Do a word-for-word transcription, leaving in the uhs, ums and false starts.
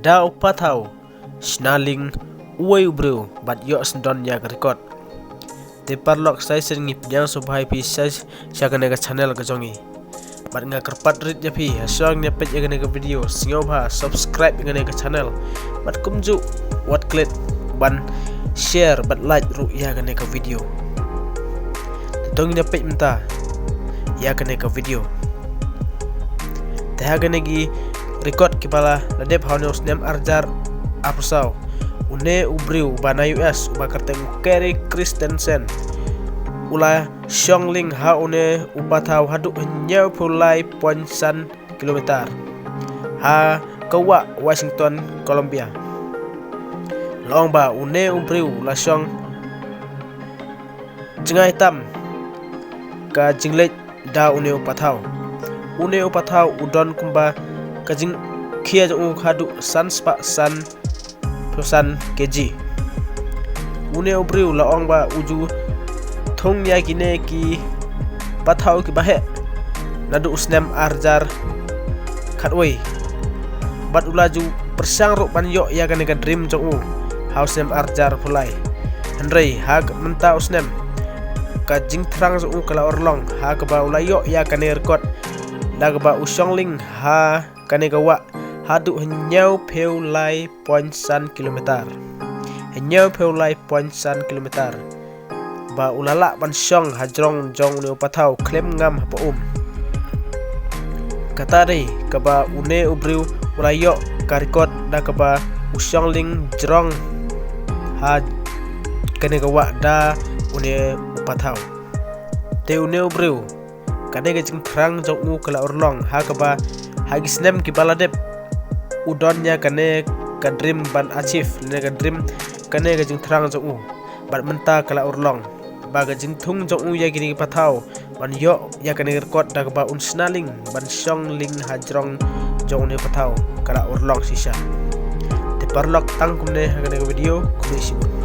Da u pathaw shna lieng uwei u briew bad ïoh sngewdon ïa ka record. Te paralok, sa shisien ngi pdiang sngewbha ïa phi sha sha kane ka channel ka jong ngi. Bad nga kyrpad rit ïa phi, ha shuwa ngin ïa peit ïa kane ka video, sngewbha subscribe ïa kane ka channel. Bad kumjuh wat klet ban share bad like ruh ïa kane ka video. Te to ngin ïa peit mynta ïa kane ka video. Te ha kane ki record kiba la dep ha une u snem ar hajar arphew saw, une u briew ba na U S uba kyrteng u Kerry Christensen u la shong lieng ha une u pathaw haduh hynñiewphew lai point san kilometer ha ka wah Washington, Columbia. La ong ba une u briew la shong jngai tam ka jingleit da une u pathaw. Une u pathaw u don kumba ka jingkhia jong u haduh san spah sanphew san kg. Une u briew la ong ba u ju thung ïa kine ki pathaw kiba heh naduh u snem ar hajar khatwei. Bad u la ju pyrshang ruh ban ïoh ïa kane ka dream jong u ha u snem ar hajar arphew lai. Hynrei ha ka mynta u snem ka jingthrang jong u ka la urlong ha kaba u la ïoh ïa kane ka record da kaba u shong lieng ha kane ka wah haduh hynñiewphew lai point san kilometer. Hynñiewphew lai point san kilometer. Ba u la lah ban shong ha jrong jong une u pathaw khlem ngam haba um. Kata dei kaba une u briew u la ïoh ka record da kaba u shong lieng jrong ha kane ka wah da une u pathaw. Te une u briew, kane ka jingthrang jong u ka la urlong ha kaba ha ki snem kiba la dep u don ïa kane ka dream ban achieve, ne ka dream, kane ka jingthrang jong u. Bad mynta ka la urlong ba ka jingthung jong u ïa kine ki pathaw ban ïoh ïa kane ka record da kaba un shna lieng ban shong lieng ha jrong jong une u pathaw ka la urlong shisha. Te paralok, tang kumne ha kane ka video, khublei shibun.